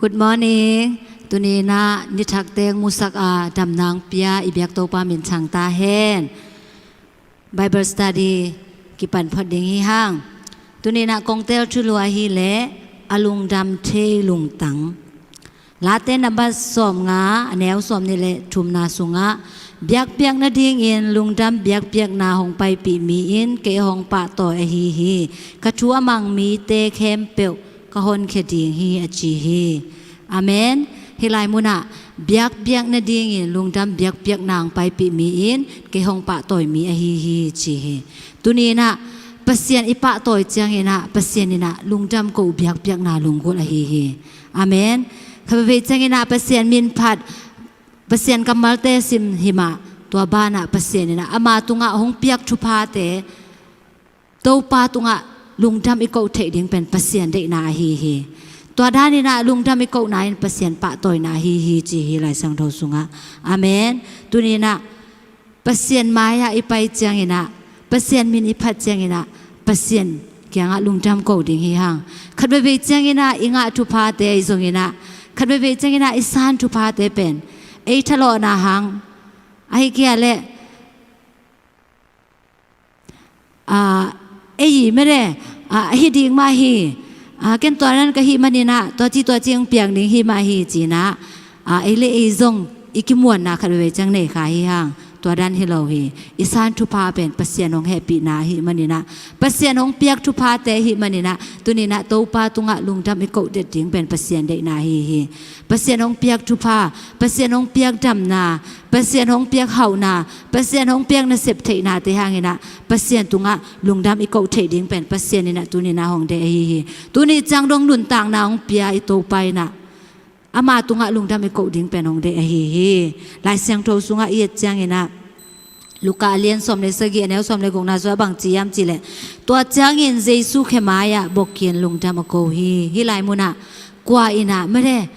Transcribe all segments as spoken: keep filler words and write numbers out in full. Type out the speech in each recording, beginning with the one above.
Good morning. Tuni in ah nithak teng musak a damna hong pia i biak Topa min thang ta hen. Bible study kipan phot ding hi hang. Tuni in ah kong tel thulu ahi leh a lungdam thei lungtang. Late number sawmnga, a neu sawmnih le thumna sungah, biakpiak nadingin lungdam biakpiakna hong paipih mi in kei hong pahtawi ahi hi. Ka thu a mang mite khempeuh ka honkhia ding hi, a ci hi. Amen. Hih lai munah biakpiak nadingin lungdam biakpiakna hong paipih mi in kei hong pahtawi mi ahi hi, ci hi. Tuni in ah Pasian i pahtawi ciangin ah Pasian in ah lungdam ko biakpiakna lunggulh ahi hi. Amen. Kha veve ciangin ah Pasian min phat, Pasian kammalte sim hi mah, tua banah Pasian in ah ama tungah hong piak thuphate, Topa tungah lungdam i koh theih ding pen Pasian deihna ahi hi. Tua dan in ah lungdam i kohna in Pasian pahtawina ahi hi, ci hi Lai Siangtho sungah. Amen. Tuni in ah Pasian mai-ah i pai ciangin ah, Pasian min i phat ciangin ah, Pasian kiangah lungdam ko ding hi hang. Khat veve ciangin ah i ngah thuphate ahi zongin ah, khat veve ciangin ah i san thuphate pen ei thalawhna hang ahi kei leh, ah, ei i mede, ah, ahi ding mah hi. Ah, ken tua dan ka hih manin ah tua ci tua ci hong piang ding hi mah hi, ci in ah, ah, ei le ei zong i kimuanna khat veve ciang nei kha hi hang. Tua dan hi lo hi. I san thupha pen Pasian hong hehpihna ahi manin ah, Pasian hong piak thuphate ahi manin ah, tuni in ah Topa tungah lungdam i koh det ding pen Pasian deihna ahi hi. Pasian hong piak thupha, Pasian hong piak damna, Pasian hong piak hauhna, Pasian hong piak nasep theihnate hangin ah Pasian tungah lungdam i koh theih ding pen Pasian in ah tuni in ah hong deih ahi hi. Tuni ciang dong nuntakna hong pia i Topa in ah ama tungah lungdam i koh ding pen hong deih ahi hi. Lai Siangtho sungah i et ciangin ah Luka a lian sawm le sagih, a neu sawm le gukna sungah bang ci hiam cih leh, tua ciangin Jesu khe mai-ah bokin lungdam a ko hi. Hih lai munah kua in ah mede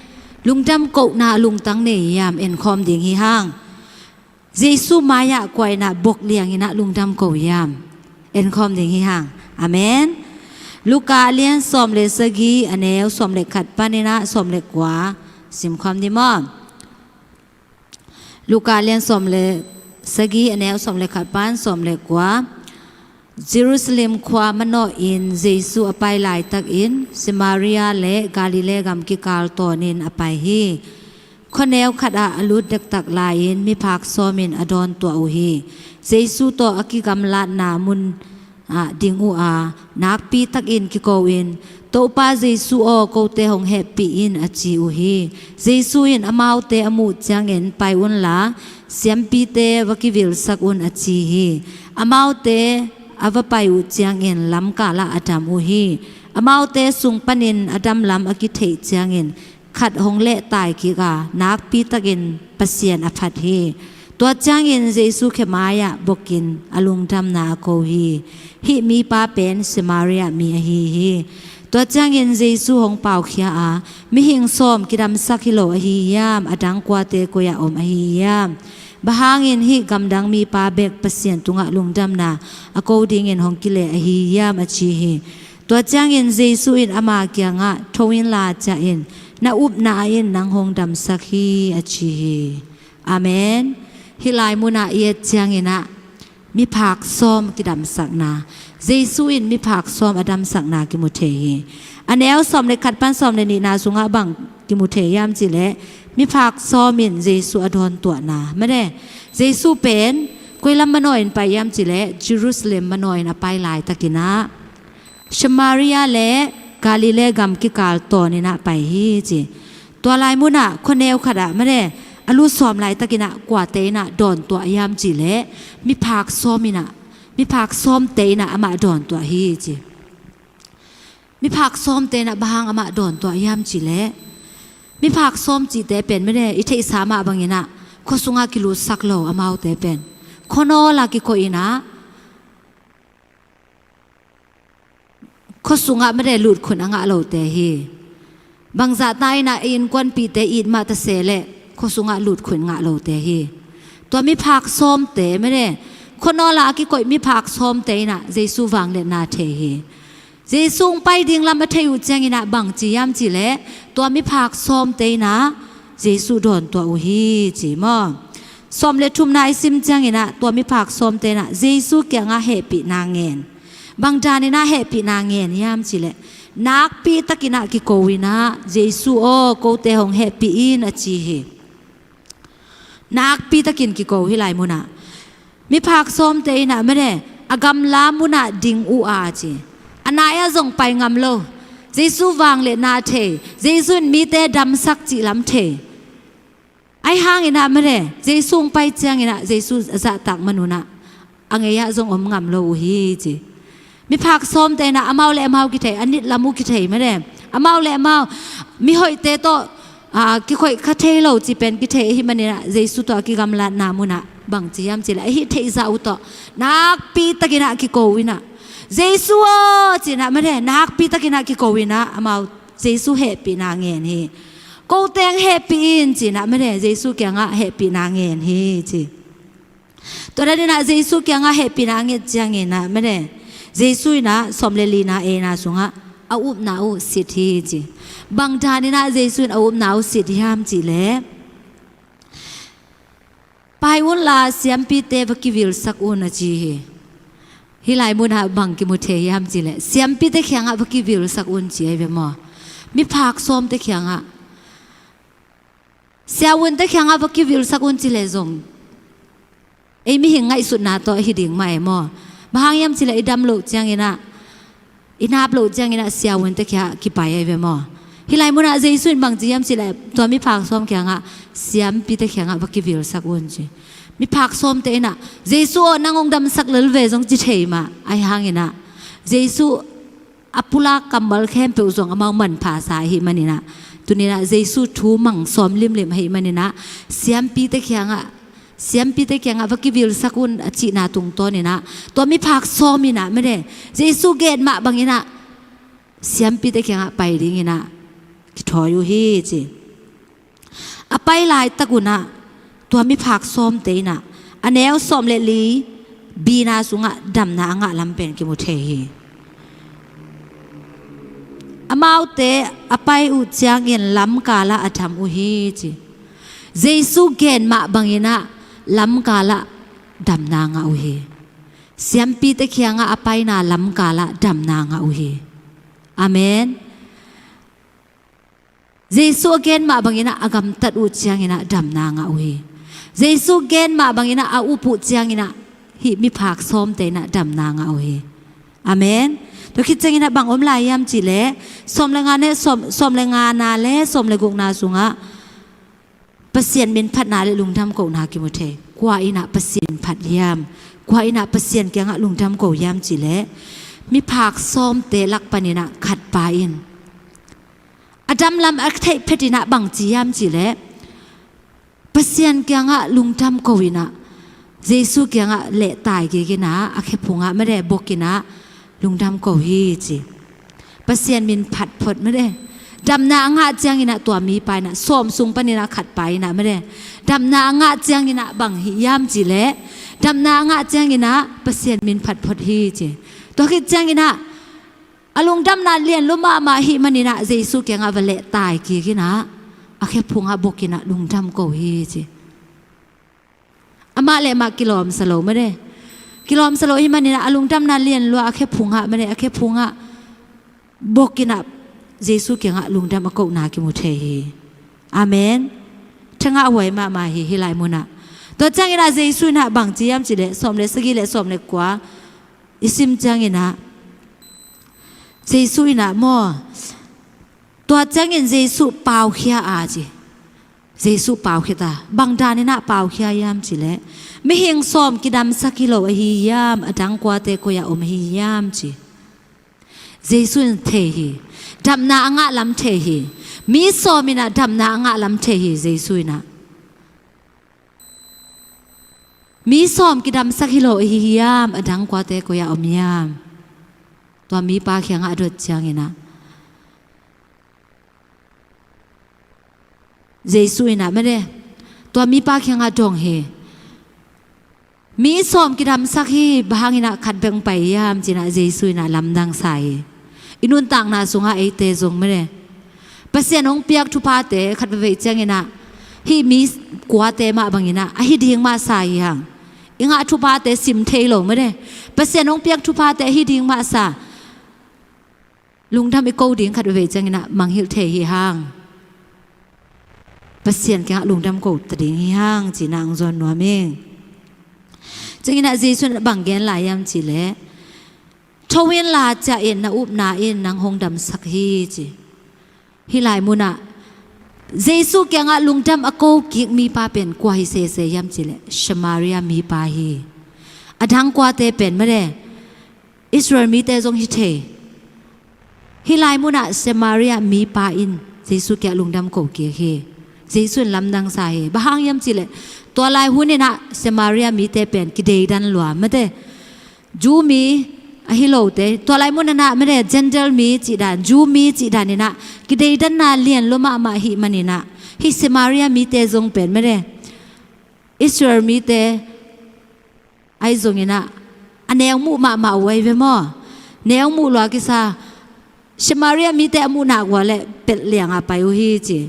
lungdam kohna lungtang nei hiam, en khawm ding hi hang. Jesu mai-ah kua in ah bok liangin ah lungdam ko hiam, en khawm ding hi hang. Amen. Luka a lian sawm le sagih, a neu sawm le khat panin ah sawm le kua sim khawm ni maw. Luka a lian sawm le sagih, a neu sawm le khat pan sawm le kua. Jerusalem khua manawhin Jesu a pai laitakin Samaria le Galilee gam kikal tawnin a pai hi. Khuaneu khatah a lut dektak lai-in miphak sawmin a dawntuah uh hi. Jesu tawh a kigamlatna mun ah ding uh a, nakpi takin kiko in, "Topa Jesu aw, kote hong hehpih in," a ci uh hi. Jesu in amaute a muh ciangin, "Pai unla, siampite va kivilsak un," a ci hi. Amaute a va pai uh ciangin lamkal ah a dam uh hi. Amaute sung panin a damlam a kitheih ciangin, khat hong lehtai kik a, nakpi takin Pasian a phat hi. Tua ciangin Jesu khe mai-ah bokin a lungdamna a ko hi. Hih mipa pen Samaria mi ahi hi. Tua ciangin Jesu hong paukhia a, "Mihing sawm kidamsak hi lo ahi hiam? A dang kuate koi-ah om ahi hiam? Bang hangin hih gamdang mipa bek Pasian tungah lungdamna a ko dingin hong kile ahi hiam?" a ci hi. Tua ciangin Jesu in ama kiangah, "Tho inla, ciah in, na upna in nang hong damsak hi," a ci hi. Amen. Hih lai munah i et ciangin ah miphak sawm kidamsakna, Jesu in miphak sawm a damsakna kimu thei hi. A neu sawm le khat pan sawm le nihna sungah bang kimu thei hiam cih leh, miphak sawm in Jesu a dawntuahna. Mede, Jesu pen koi lam manaw in pai hiam cih leh, Jerusalem manaw in a pai laitakin ah Samaria le Galilee gam kikal tawnin ah pai hi, ci. Tua lai munah khuaneu khatah, mede, a lut sawm laitakin ah kuate in ah dawntuah hiam cih leh, miphak sawm in ah, miphak sawmte in ah amah dawntuah hi, ci. Miphak sawmte in ah bang hang amah dawntuah hiam cih leh, miphak sawm cihte pen, mede, i theihsa mah bangin ah khua sungah kilutsak lo amaute pen. Khuanawl ah kikoih in ah khua sungah, mede, lutkhunh a ngah lote hi. Bangzah ta in ah i innkuanpihte it mah ta se leh khua sungah lutkhunh ngah lote hi. Tua miphak sawmte, mede, khuanawl ah a kikoih miphak sawmte in ah Jesu vangliatna thei hi. Jesu hong pai ding lam a thei uh cianginah bang ci hiam cihleh, tua miphak sawmte inah Jesu dawntuah uh hi ci maw? Sawm le thumna i sim cianginah tua miphak sawmte inah Jesu kiangah hehpihna ngen. Bang daninah hehpihna ngen hiam cihleh, nakpi takinah kiko inah, Jesu aw, kote hong hehpih in, a ci hi. Nakpi takin kiko hi lai munah. Miphak sawmte inah mene, a gamla munah ding uh a ci. A nai-ah zong pai ngam lo. Jesu vangliatna thei, Jesu in mite damsak cih lam thei. Ahi hanginah mene, Jesu hong pai cianginah Jesu a zahtak manunah a ngei-ah zong om ngam lo uh hi ci. Miphak sawmte inah amau le amau kithei, a nitlam uh kithei mene. Amau le amau mihoihte tawh, aa, kikhoih kha thei lo ci pen kithei ahi maninah Jesu tawh a kigamlatna munah bang ci hiam cihleh, ahi theihzah uh tawh nakpi takinah kiko inah, Jesu aw cinah mene, nakpi takinah kiko inah amau Jesu hehpihna ngen hi. Kote hong hehpih in cinah mene, Jesu kiangah hehpihna ngen hi ci. Tua daninah Jesu kiangah hehpihna a nget cianginah mene, Jesu inah sawm le lina eina sungah a upna uh sit hi ci. Bang daninah Jesu in a upna uh sit hiam cihleh, pai unla siampite va kivilsak un, a ci hi. Hih lai munah bang kimu thei hiam cihleh, siampite kiangah va kivilsak un ci ahi ve maw? Miphak sawmte kiangah, siavuante kiangah va kivilsak un cileh zong, ei mihing ngaihsutna tawh ahi ding mah e maw? Bang hang hiam cileh, i dam loh cianginah, i nap loh cianginah siavuante kiangah kipai ahi ve maw? Hih lai munah Jesu in bang ci hiam cileh, tua miphak sawm kiangah, siampite kiangah va kivilsak un ci. Miphak sawmte inah, Jesu aw, nang hong damsak lel ve zong ci thei mah. Ahi hanginah Jesu a pulak kammal khempeuh zong amau manpha sa ahi maninah, tuninah Jesu thu mang sawm limlim ahi maninah, siampite kiangah, siampite kiangah va kivilsak un a cihna tungtawninah, tua miphak sawm inah mene, Jesu gen mah banginah siampite kiangah pai dinginah kithawi uh hi ci. A pai laitak unah tua miphak sawmte inah a neu sawm le li bina sungah damna a ngah lam pen kimu thei hi. Amaute a pai uh ciangin lamkalah a dam uh hi ci. Jesu gen mah banginah lamkalah damna ngah uh hi. Siampite kiangah a paina lamkalah damna ngah uh hi. Amen. Jesu a gen mah banginah a gamtat uh cianginah damna ngah uh hi. Jesu gen mah banginah a up uh cianginah hih miphak sawmte inah damna ngah uh hi. Amen. Tua khit cianginah bang om lai hiam cihleh, sawm le nga ne, sawm, sawm le ngana le sawm le gukna sungah Pasian min phatna le lungdam kohna kimu thei. Kua inah Pasian min phat hiam? Kua inah Pasian kiangah lungdam ko hiam cihleh, miphak sawmte lak paninah khatpa in a damlam a theih phetinah bang ci hiam cihleh, Pasian kiangah lungdam ko inah, Jesu kiangah lehtai kikinah a khephungah mede bokinah lungdam ko hi ci. Pasian min phat phot mede. Damna a ngah cianginah tua mipa inah sawm sung paninah khatpa inah mede, damna a ngah cianginah bang hih hiam cihleh, damna a ngah cianginah Pasian min phat phot hi ci. Tua khit cianginah a lungdamna lian lua mahmah ahih maninah Jesu kiangah va lehtai kikinah a khephungah bokinah lungdam ko hi ci. Amah le amah kilawmsa lo mede. Kilawmsa lo ahih maninah a lungdamna lian lua a khephungah mede, a khephungah bokinah Jesu kiangah lungdam a kohna kimu thei hi. Amen. Thangah huai mahmah hi hih lai munah. Tua cianginah Jesu inah bang ci hiam cihleh, sawm le sagih le sawm le kua i sim cianginah, Jesu inah maw, tua ciangin Jesu paukhia a ci. Jesu paukhia ta. Bang daninah paukhia hiam cihleh, mihing sawm kidamsak hi lo ahi hiam? A dang kuate koi-ah om ahi hiam ci. Jesu in thei hi. Damna a ngah lam thei hi. Mi sawm inah damna a ngah lam thei hi Jesu inah. Mi sawm kidamsak hi lo ahi hiam? A dang kuate koi-ah om hiam? Tua mipa kiangah a dot cianginah Jesu inah mede, tua mipa kiangah dong hi. Mi sawm kidamsak hi, bang hanginah khat bek pai hiam cinah Jesu inah lamdang sa hi. I nuntakna sungah eite zong mene, Pasian hong piak thuphate khat veivei cianginah hih mi kuate mah banginah ahi ding mah sa hi hang. I ngah thuphate sim thei lo mene, Pasian hong piak thuphate ahi ding mah sa. Lungdam i ko ding khat veivei cianginah mangngilh thei hi hang. Pasian kiangah lungdam ko ta ding hi hang cih na hong zawn nuam ing. Cianginah Jesu in bang gen lai hiam cihleh, tho inla, ciah in, na upna in nang hong damsak hi ci. Hih lai munah Jesu kiangah lungdam a ko kik mipa pen kua hi sese hiam cihleh, Samaria mipa hi. A dang kuate pen mene, Israel mite zong hi thei. Hih lai munah Samaria mipa in Jesu kiangah lungdam ko kik hi. Jesu in lamdang sa hi. Bang hang hiam cihleh, tua lai huninah Samaria mite pen kideidan lua mete, Jew mi ahi lote, tua lai munah mene, Gentile mi cihdan, Jew mi cihdan inah kideidanna lian lua mahmah ahih maninah hih Samaria mite zong pen mene, Israel mite ahi zonginah a neu muh mahmah uh ahi ve maw? Neu muh lua kisa, Samaria mite a muh nak uh a leh pelh liangah pai uh hi ci.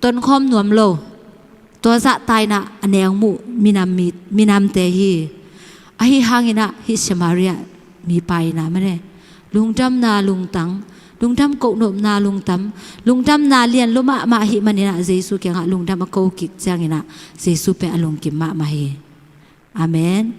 Tonkhawm nuam lo, tua zahta inah a neu muh minam mi, minamte hi. Ahi hanginah hih Samaria mipa inah mene, lungdamna lungtang, lungdam kohnopna lungtam, lungdamna lian lua mahmah ahih maninah Jesu kiangah lungdam a ko kik cianginah Jesu pen a lungkim mahmah hi. Amen.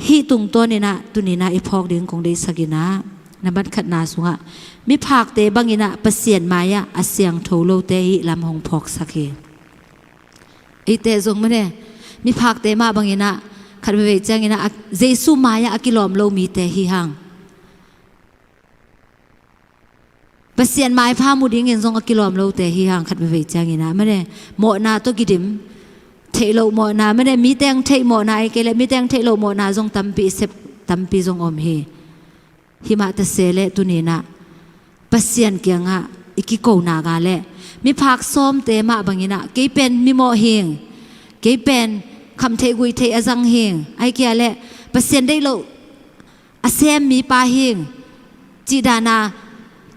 Hih tungtawninah tuninah i phawk ding kong deihsak inah, nambat khatna sungah miphakte banginah Pasian mai-ah a siangtho lote hih lam hong phawksak hi. Eite zong mene, miphakte mah banginah khat veivei cianginah a, Jesu mai-ah a kilawm lo mite hi hang. Pasian maipha mu dingin zong a kilawm lote hi hang khat veivei cianginah mene, mawhna tawh kidim, theih loh mawhna mene, mi teng theih mawhna ei kei leh mi teng theih loh mawhna zong tampi i sep, tampi zong om hi. Himah ta se leh tuninah Pasian kiangah i kiko nak a leh miphak sawmte mah banginah kei pen mimawh hing, kei pen khamtheih guihtheih a zang hing, ahi kia leh Pasian deih loh a sem mipa hing cihdana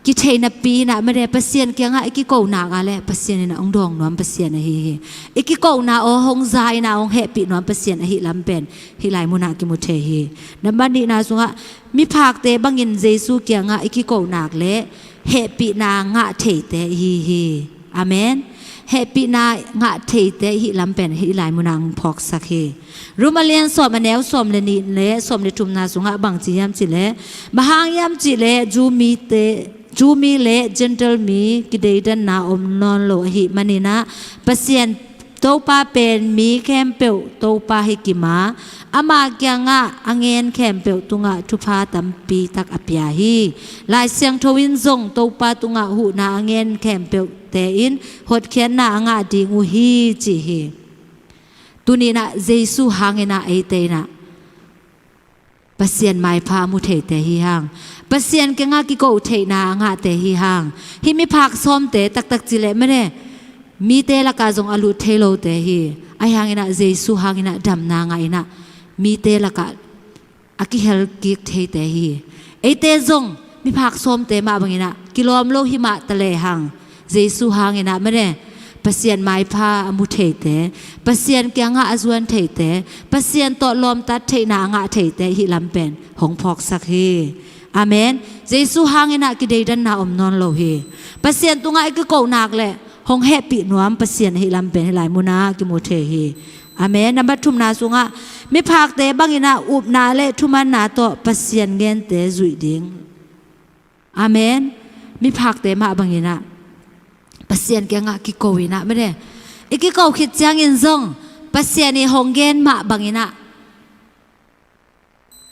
kithei napi inah mene, Pasian kiangah i kiko nak a leh Pasian inah hong dawng nuam Pasian ahi hi. I kikona aw hong za inah hong hehpih nuam Pasian ahih lam pen hih lai munah kimu thei hi. Nambat nihna sungah miphakte bangin Jesu kiangah i kiko nak leh hehpihna ngah theite ihi hi. Amen. Hehpihna ngah theite hih lam pen hih lai munah hong phawksak hi. Rom a lian sawm, a neu sawm le nih le sawm le thumna sungah bang ci hiam cihleh, bang hang hiam cihleh Jew mite, Jew mi le Gentile mi kideidanna om nawn lo ahih maninah Pasian Topa pen mi khempeuh Topa hi kima, ama kiangah a ngen khempeuh tungah thupha tampi tak a pia hi. Lai Siangtho in zong Topa tungah huhna a ngen khempeuhte in hotkhiatna a ngah ding uh hi ci hi. Tuninah Jesu hanginah eite inah Pasian maipha a mu theite hi hang. Pasian kiangah kiko theihna a ngahte hi hang. Hih miphak sawmte taktak cileh mene, mite lakah zong a lut thei lote hi. Ahi hanginah Jesu hanginah damna ngah inah mite lakah a kihel kik theite hi. Eite zong miphak sawmte mah banginah kilawm lo himah ta lehang Jesu hanginah mene, Pasian maipha a mu theite, Pasian kiangah a zuan theite, Pasian tawh lawmtat theihna a ngah theite hih lam pen hong phawksak hi. Amen. Jesu hanginah kideidanna om nawn lo hi. Pasian tungah i kiko nak leh hong hehpih nuam Pasian ahih lam pen hih lai munah kimu thei hi. Amen. Nambat thumna sungah miphakte banginah upna le thumanna tawh Pasian gente zuih ding. Amen. Miphakte mah banginah Pasian kiangah kiko inah mene, i kiko khit ciangin zong Pasian i hong gen mah banginah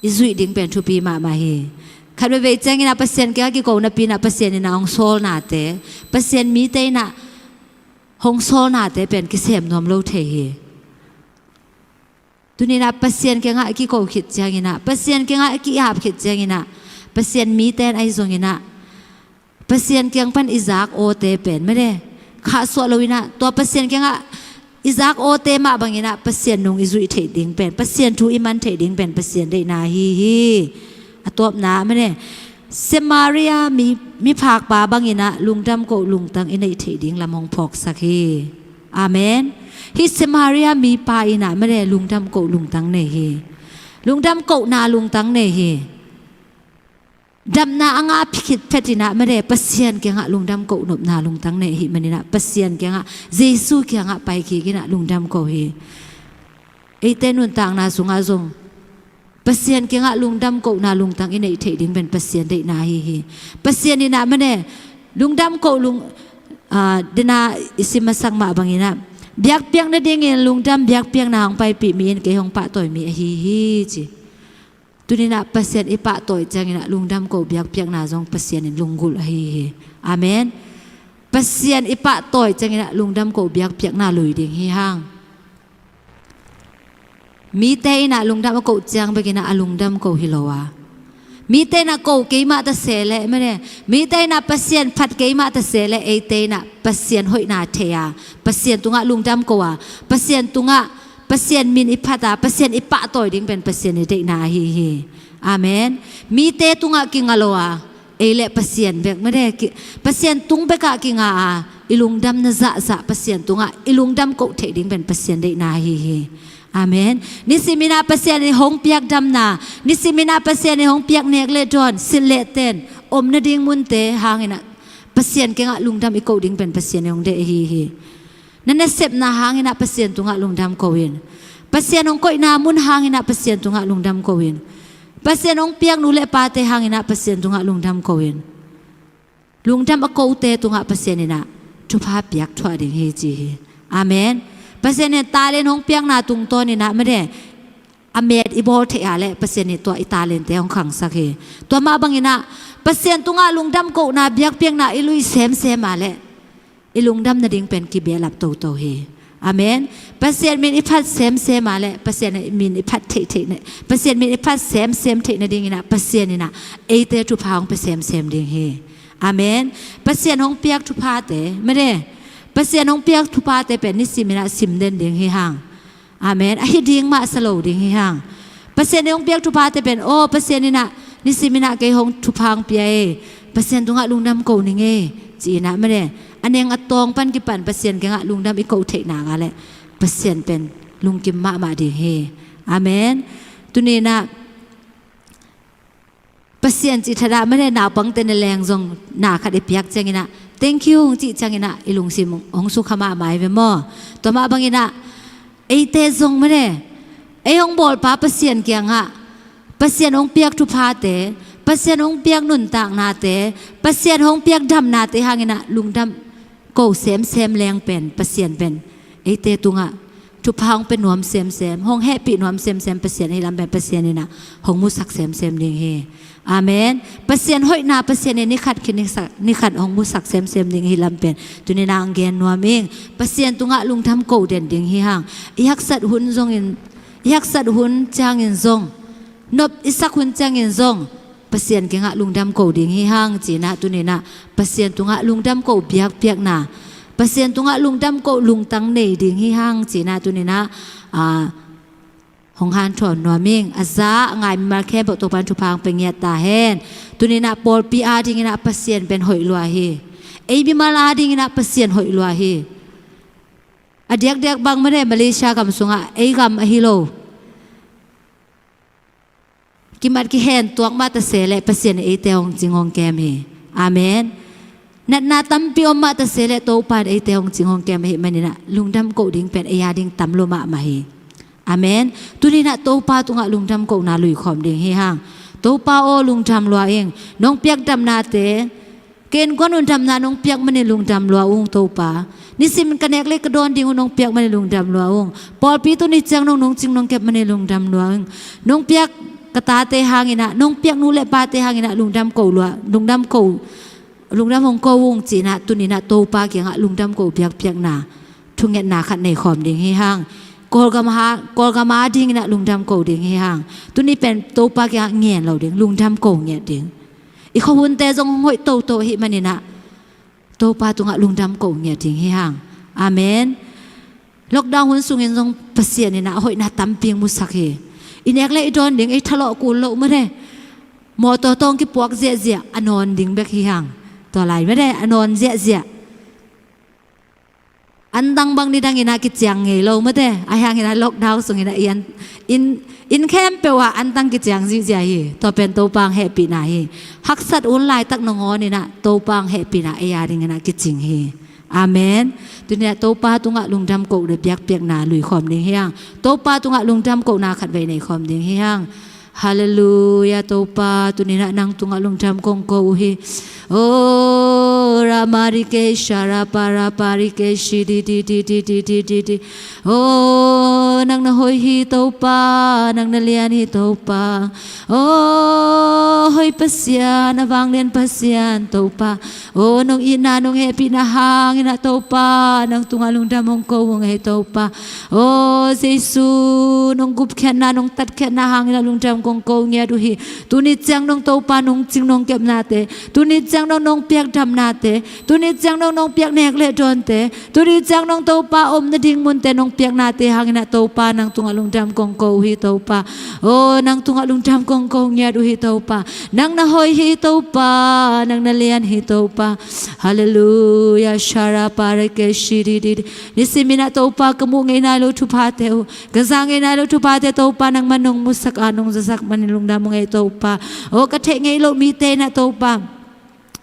i zuih ding pen thupi mahmah hi. Khat veivei cianginah Pasian kiangah kiko napi inah Pasian inah hong sawlnate, Pasian mite inah hong sawlnate pen kisem nuam lo thei hi. Tuninah Pasian kiangah i kiko khit cianginah, Pasian kiangah i ki-ap khit cianginah, Pasian mite in ahi zonginah Pasian kiang pan i zak awte pen mene, khahsuah loinah tua Pasian kiangah i zak awte mah banginah Pasian nung i zuih theih ding pen, Pasian thu i man theih ding pen Pasian deihna ahi hi. A tawpna mene, Samaria mi, miphakpa bangin ah lungdam koh lungtang i neih theih ding lam hong phawksak hi. Amen. Hih Samaria mipa in ah mede lungdam koh lungtang nei hi. Lungdam kohna lungtang nei hi. Damna a ngah khit phetin ah mede Pasian kiangah lungdam koh nopna lungtang nei ahih manin ah Pasian kiangah, Jesu kiangah pai kik in ah lungdam koh hi. Eite nuntakna sungah zong Pasian kiangah lungdam kohna lungtang i neih theih ding pen Pasian deihna ahi hi. Pasian in ah mede lungdam koh lung, aa, dena i sim masak mah bangin ah biakpiak nadingin lungdam biakpiakna hong paipih mi in kei hong pahtawi mi ahi hi ci. Tuni in ah Pasian i pahtawi ciangin ah lungdam koh biakpiakna zong Pasian in lunggulh ahi hi. Amen. Pasian i pahtawi ciangin ah lungdam koh biakpiakna lui ding hi hang. Mite in ah lungdam a koh ciang bekin ah a lungdam koh hi lo a, mite in ah koh keimah ta se leh mede, mite in ah Pasian phat keimah ta se leh eite in ah Pasian hoihna thei a, Pasian tungah lungdam koh a, Pasian tungah Pasian min i phat a, Pasian i pahtawi ding pen Pasian i deihna ahi hi. Amen. Mite tungah kinga lo a, ei le Pasian bek mede ki, Pasian tung bekah kinga a, i lungdamna zahzah Pasian tungah i lungdam koh theih ding pen Pasian deihna ahi hi. Amen. Nisim in ah Pasian in hong piak damna, nisim in ah Pasian in hong piak nek le dawn, silh le ten, om nading munte hangin ah Pasian kiangah lungdam i koh ding pen Pasian in hong deih ahi hi. Na nasepna hangin ah Pasian tungah lungdam koh in. Pasian hong koihna mun hangin ah Pasian tungah lungdam koh in. Pasian hong piak nu le pate hangin ah Pasian tungah lungdam koh in. Lungdam a kote tungah Pasian in ah thupha piak thuah ding hi ci hi. Amen. Pasian in talent hong piakna tungtawn in ah mede a met i bawl theih a leh Pasian in tua i talente hong khangsak hi. Tua mah bangin ah Pasian tungah lungdam kohna biakpiakna i lui semsem a leh i lungdam nading pen kibehlap toto hi. Amen. Pasian min i phat semsem a leh Pasian min i phat theih theih na, Pasian min i phat semsem theih nadingin ah Pasian in ah eite thupha hong pia semsem ding hi. Amen. Pasian hong piak thuphate mede, Pasian hong piak thuphate pen nisim in ah sim den ding hi hang. Amen. Ahi ding mah sa lo ding hi hang. Pasian in hong piak thuphate pen, aw Pasian in ah nisim in ah kei hong thupha hong pia e, Pasian tungah lungdam koh ning e, ci in ah mede a neng a tawng pan kipan Pasian kiangah lungdam i koh theihna ngah leh Pasian pen lungkim mahmah ding hi. Amen. Tuni in ah Pasian cih thadah mede naupangte na leng zong na khat i piak ciangin ah thank you hong cih ciangin ah i lungsim hong sukha mahmah hi ve maw? Tua mah bangin ah eite zong mede ei hong bawlpa Pasian kiangah Pasian hong piak thuphate, Pasian hong piak nuntaknate, Pasian hong piak damnate hangin ah lungdam koh semsem leng pen Pasian pen eite tungah thupha hong pia nuam semsem, hong hehpih nuam semsem Pasian ahi lam pen Pasian in ah hong musak semsem ding hi. Amen. Pasian hoihna Pasian in nikhat khit nikhat hong musak semsem ding ahi lam pen tuni in ah hong gen nuam ing. Pasian tungah lungdam koh den ding hi hang. I haksat hun zongin, i haksat hun ciangin zong, nop i sak hun ciangin zong Pasian kiangah lungdam koh ding hi hang ci in ah tuni in ah Pasian tungah lungdam koh biakpiakna, Pasian tungah lungdam koh lungtang nei ding hi hang ci in ah tuni in ah, aa, hong hanthawn nuam ing. A za a ngai mimal khempeuh Topa in thupha hong pia ngiat ta hen. Tuni in ah pawlpi adingin ah Pasian pen hoih lua hi. Ei mimal adingin ah Pasian hoih lua hi. A diakdiak bang mede Malaysia gam sungah ei gam ahi lo kimat kihen tuak mah ta se leh Pasian in eite hong cing hong kem hi. Amen. Natna tampi om mah ta se leh Topa in eite hong cing hong kem ahih manin ah lungdam koh ding pen ei ading tam lua mahmah hi. Amen. Tuni in ah Topa tungah lungdam kohna lui khawm ding hi hang. Topa aw, lungdam lua ing. Nong piak damnate, ken guan un damna nong piak manin lungdam lua ung Topa. Nisim ka nek le ka dawn ding un nong piak manin lungdam lua ung. Pawlpi tuni ciang nong nungcing nong kep manin lungdam lua ung. Nong piak ka tate hangin ah, nong piak nu le pate hangin ah lungdam koh lua, lungdam koh, lungdam hong koh ung ci in ah tuni in ah Topa kiangah lungdam koh biakpiakna thungetna khat nei khawm ding hi hang. Kawlgam ha, Kawlgam adingin ah lungdam koh ding hi hang. Tuni pen Topa kiangah ngen lo ding, lungdam koh ngiat ding. I khuahunte zong hong hoih toto ahih manin ah Topa tungah lungdam koh ngiat ding hi hang. Amen. Lockdown hun sungin zong Pasian in ah a hoihna tampi hong musak hi. I nek le i dawn ding ei thalawh kul loh mede. Mawtaw tawng kipuak ziahziah a nawn ding bek hi hang. Tua lai mate a nawn ziahziah. Antang bang nidang inah kiciang ngei lo mate, a hiang inah lockdown sung inah i an, in, inn khempeuh ah antang kiciang zihziah hi. Tua pen Topa hong hehpihna hi. Haksat un laitak nangawn inah Topa hong hehpihna ei a ding inah kicing hi. Amen. Tuni inah Topa tungah lungdam kohna biakpiakna lui khawm ding hi hang. Topa tungah lungdam kohna khatvei nei khawm ding hi hang. Halleluia, Topa, tuni inah nang tungah lungdam kong ko uh hi. O ramarike sharaparapari ke shidi di di di di di di di. O nang na hoih hi Topa, nang na lian hi Topa. O hoih Pasian, a vanglian Pasian Topa. O nong itna nong hehpihna hang inah Topa, nang tungah lungdam hong ko uh hi Topa. O Jesu, nong gupkhiatna nong tatkhiatna hang inah lungdam kong ko ngiat uh hi. Tuni ciang dong Topa nong cing nong kepnate, tuni ciang dong nong piak damnate, tuni ciang dong nong piak nek le dawnte, tuni ciang dong Topa om nading munte nong piaknate hang inah Topa nang tungah lungdam kong ko uh hi Topa. O nang tungah lungdam kong ko ngiat uh hi Topa. Nang na hoih hi Topa, nang na lian hi Topa. Halleluia, sharaparike shidi di di. Nisim inah Topa ka muh ngei nai lo thuphate uh, ka za ngei nai lo thuphate Topa nangman nong musak a nong zasak manin lungdam uh hi Topa. O ka theih ngei lo mite inah Topa,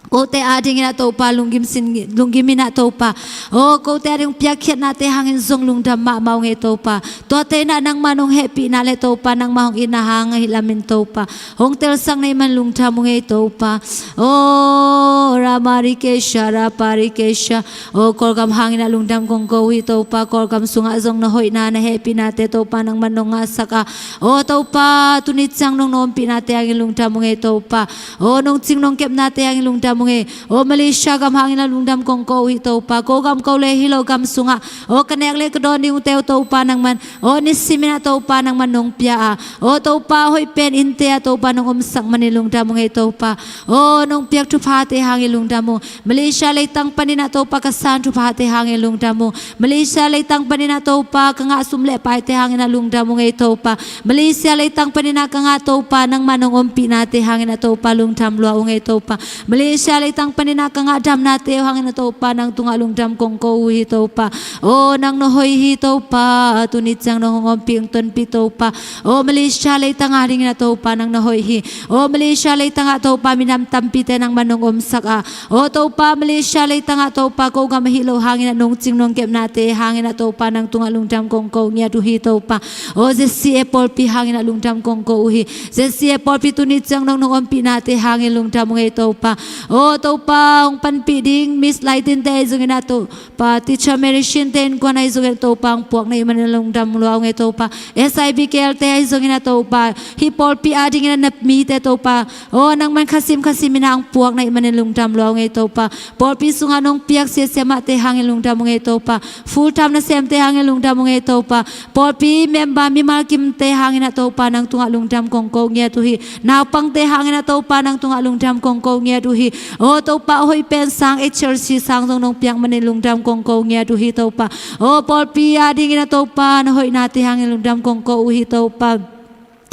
kote a ding inah Topa lunggim sin, lunggim inah Topa. O kote a ding piakkhiatnate hangin zong lungdam mahmah uh hi Topa. Tuate inah nangman hong hehpihna le Topa nangman hong itna hang ahi lamin Topa hong telsak na hih man lungdam uh hi Topa. O ramarike sharaparike sha. O Kawlgam hang inah lungdam kong ko uh hi Topa. Kawlgam sungah zong na hoihna na hehpihnate Topa nangman nong ngahsak a. O Topa, tuni ciang nong na ompihnate hangin lungdam uh hi Topa. O nong cing nong kepnate hangin lungdam uh hi. O Malaysia gam hang inah lungdam kong ko uh hi Topa. Ko gam ko le hi lo gam sungah, o ka nek le ka dawn ding uh teu Topa nangman, o nisim inah Topa nangman nong pia a, o Topa hoih pen innte ah Topa nong omsak manin lungdam uh hi Topa. O nong piak thuphate hangin lungdam uh. Malaysia leitang panin ah Topa ka san thuphate hangin lungdam uh. Malaysia leitang panin ah Topa ka ngah sum le paite hangin ah lungdam uh hi Topa. Malaysia leitang panin ah ka ngah Topa nangmah nong ompihnate hangin ah Topa lungdam lua uh hi Topa. Malaysia leitang panin ah ka ngah damnate uh hangin ah Topa nang tungah lungdam kong ko uh hi Topa. O nang na hoih hi Topa, tuni ciang nong hong ompih hong tonpih Topa. O Malaysia leitang a dingin ah Topa nang na hoih hi. O Malaysia leitang ah Topa minam tampite nangmah nong omsak a, o Topa Malaysia leitang ah Topa ko gam ahi lo hangin ah nong cing nong kepnate hangin ah Topa nang tungah lungdam kong ko ngiat uh hi Topa. O Z C A pawlpi hangin ah lungdam kong ko uh hi. Z C A pawlpi tuni ciang nong nong ompihnate hangin lungdam uh hi Topa. O Topa hong panpih ding Miss Laitinte ahi zongin ah Topa Teacher Mary Shinte innkuan ahi zongin ah Topa hong puak na hih manin lungdam lua uh hi Topa. S I B K L te ahi zongin ah Topa hih pawlpi a dingin ah na mite Topa, o nangman khasim khasim in ah hong puak na hih manin lungdam lua uh hi Topa. Pawlpi sungah nong piak siasia mahte hangin lungdam uh hi Topa. Full time nasemte hangin lungdam uh hi Topa. Pawlpi member mimal kimte hangin ah Topa nang tungah lungdam kong ko ngiat uh hi. Naupangte hangin ah Topa nang tungah lungdam kong ko ngiat uh hi. O Topa hoih pen sang H R C sang zong nong piak manin lungdam kong ko ngiat uh hi Topa. O pawlpi a dingin ah Topa na hoihnate hangin lungdam kong ko uh hi Topa.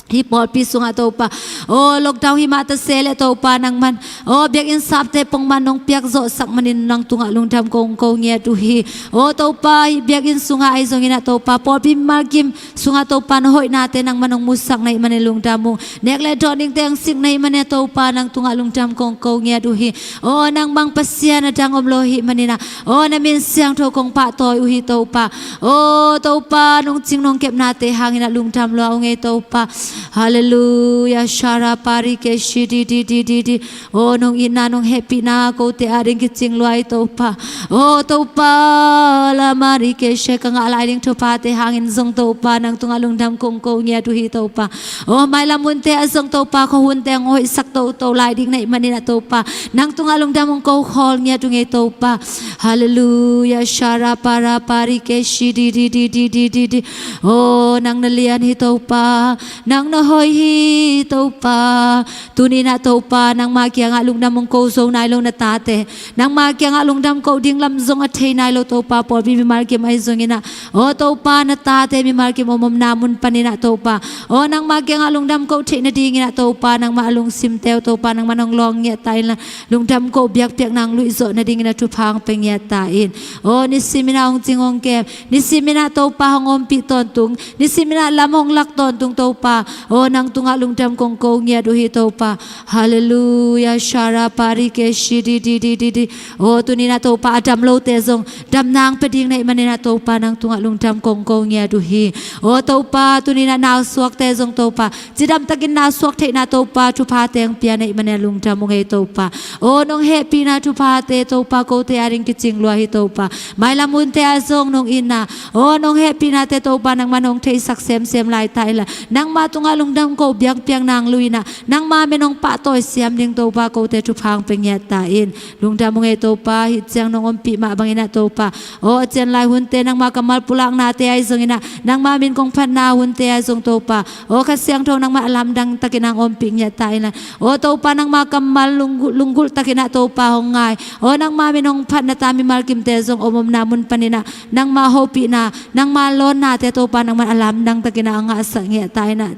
Hih pawlpi sungah Topa, o lockdown hi mah ta se leh Topa nangman, o biakinn sapte pongman nong piak zawhsak manin nang tungah lungdam kong ko ngiat uh hi. O Topa hih biakinn sungah ahi zongin ah Topa pawlpi mimal kim sungah Topa na hoihnate nangman nong musak na hih manin lungdam uh. Nek le dawn dingte hong sik na hih manin ah Topa nang tungah lungdam kong ko ngiat uh hi. O nang bang Pasian a dang om lo hih manin ah, o na min siangtho kong pahtawi uh hi Topa. O Topa nong cing nong kepnate hangin ah lungdam lua uh hi Topa. Halleluia, shara pari ke shi di di di di di. O nong itna nong hehpihna kote a ding kicing lua hi Topa. O Topa la mari ke she ka ngah lai ding thuphate hangin zong Topa nang tungah lungdam kong ko ngiat uh hi Topa. O mailam hunte ah zong Topa khuahunte hong hoihsak toto lai ding na hih manin ah Topa nang tungah lungdam hong ko khawl ngiat uh hi Topa. Halleluia, shara para pari ke shi di di di di di di di. O nang na lian hi Topa. Nang na hoih hi Topa. Tuni-in ah Topa, nangma kiangah lungdam hong ko zo nai lo na tate, nangma kiangah lungdam koh ding lam zong a thei nai lo Topa, pawlpi mimal kim ahi zongin ah, aw Topa, na tate mimal kim om omna mun panin ah Topa, aw nangma kiangah lungdam koh theih nadingin ah Topa, nangma a lungsimte uh Topa, nangman hong lawng ngiat ta inla, lungdam koh biakpiakna hong luih zawh nadingin ah thupha hong pia ngiat ta in. Aw nisimin ah hong cing hong kem, nisimin ah Topa hong ompih tawntung, nisimin ah lam hong lak tawntung Topa, aw nang tungah lungdam kong ko ngiat uh hi Topa. Halleluiah. Shara pari ke shi di di di di di. Aw tuni-in ah Topa, a dam lote zong damna hong pia ding na hih manin ah Topa, nang tungah lungdam kong ko ngiat uh hi. Aw Topa, tuni-in ah nausuakte zong Topa, cidamtakin nausuak theihna Topa, thupha teng pia na hih manin ah lungdam ung ei Topa. Aw nong hehpihna thuphate Topa, kote ading kicing lua hi Topa. Mailam hunte ah zong nong itna, aw nong hehpihnate Topa, nangman hong theisak semsem lai ta inla, nangma tungah lungdam koh biakpiakna hong luih in ah, nangma min hong pahtawi siam ding Topa, kote thupha hong pia ngiat ta in. Lungdam ung ei Topa, hih ciang nong ompih mah bangin ah Topa, aw a cianlai hunte nangma kammal pulaknate ahi zongin ah, nangma min kong phatna hunte ahi zong Topa, aw Kha Siangtho nangman a lamdang takin ah hong ompih ngiat ta inla, aw Topa, nangma kammal lunggulh, lunggulh takin ah Topa hong ngai, aw nangma min hong phat na ta mimal kimte zong om omna mun panin ah, nangma hopihna, nangma lawnnate Topa, nangman a lamdang takin ah hong ngahsak ngiat ta inla,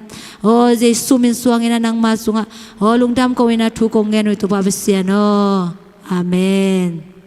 aw Jesu min suangin ah nangma sungah, aw lungdam ko-in ah thu kong ngen uh hi Topa Pasian aw. Amen.